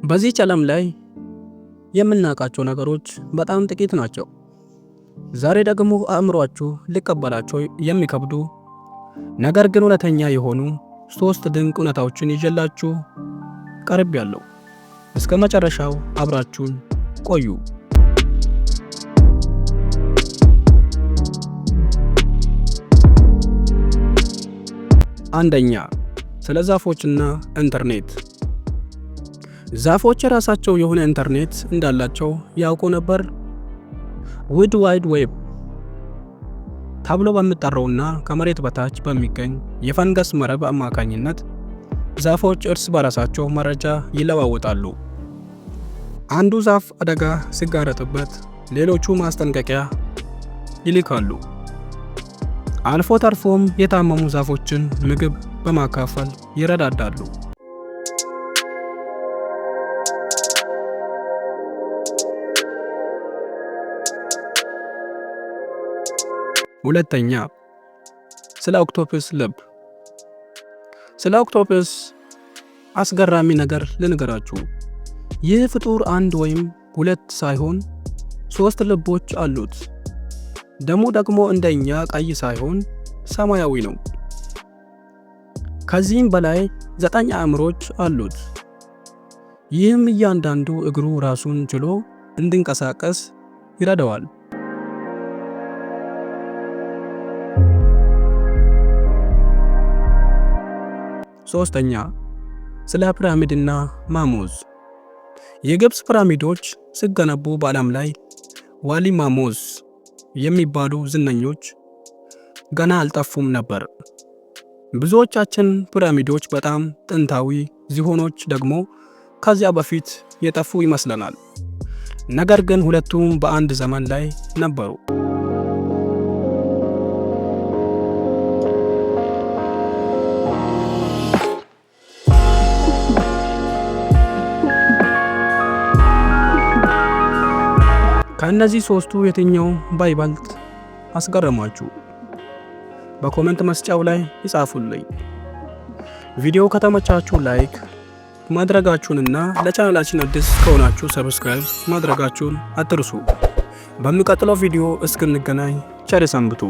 በዚህች ዓለም ላይ የምናውቃቸው ነገሮች በጣም ጥቂት ናቸው። ዛሬ ደግሞ አእምሯችሁ ሊቀበላቸው የሚከብዱ ነገር ግን እውነተኛ የሆኑ ሶስት ድንቅ እውነታዎችን ይዤላችሁ ቀርቤያለሁ። እስከ መጨረሻው አብራችሁን ቆዩ። አንደኛ፣ ስለ ዛፎችና ኢንተርኔት። ዛፎች የራሳቸው የሆነ ኢንተርኔት እንዳላቸው ያውቁ ነበር? Wood Wide Web ተብሎ በሚጠራውና ከመሬት በታች በሚገኝ የፈንገስ መረብ አማካኝነት ዛፎች እርስ በራሳቸው መረጃ ይለዋወጣሉ። አንዱ ዛፍ አደጋ ሲጋረጥበት ሌሎቹ ማስጠንቀቂያ ይልካሉ። አልፎ ተርፎም የታመሙ ዛፎችን ምግብ በማካፈል ይረዳዳሉ። ሁለተኛ፣ ስለ octopus ልብ። ስለ octopus አስገራሚ ነገር ልንገራችሁ። ይህ ፍጡር አንድ ወይም ሁለት ሳይሆን ሶስት ልቦች አሉት። ደሙ ደግሞ እንደኛ ቀይ ሳይሆን ሰማያዊ ነው። ከዚህም በላይ 9 አእምሮች አሉት። ይህም እያንዳንዱ እግሩ ራሱን ችሎ እንዲንቀሳቀስ ይረዳዋል። ሶስተኛ፣ ስለ ፒራሚድና mammoth። የግብፅ ፒራሚዶች ሲገነቡ በዓለም ላይ woolly mammoth የሚባሉ ዝነኞች ገና አልጠፉም ነበር። ብዙዎቻችን ፒራሚዶች በጣም ጥንታዊ፣ ዝሆኖች ደግሞ ከዚያ በፊት የጠፉ ይመስለናል። ነገር ግን ሁለቱም በአንድ ዘመን ላይ ነበሩ። ከእነዚህ ሶስቱ የትኛው በይበልጥ አስገረማችሁ? በ comment መስጫው ላይ ይጻፉልኝ። ቪዲዮ ከተመቻችሁ like ማድረጋችሁንና ለቻናላችን አዲስ ከሆናችሁ subscribe ማድረጋችሁን አትርሱ። በሚቀጥለው ቪዲዮ እስክንገናኝ ቸር ሰንብቱ።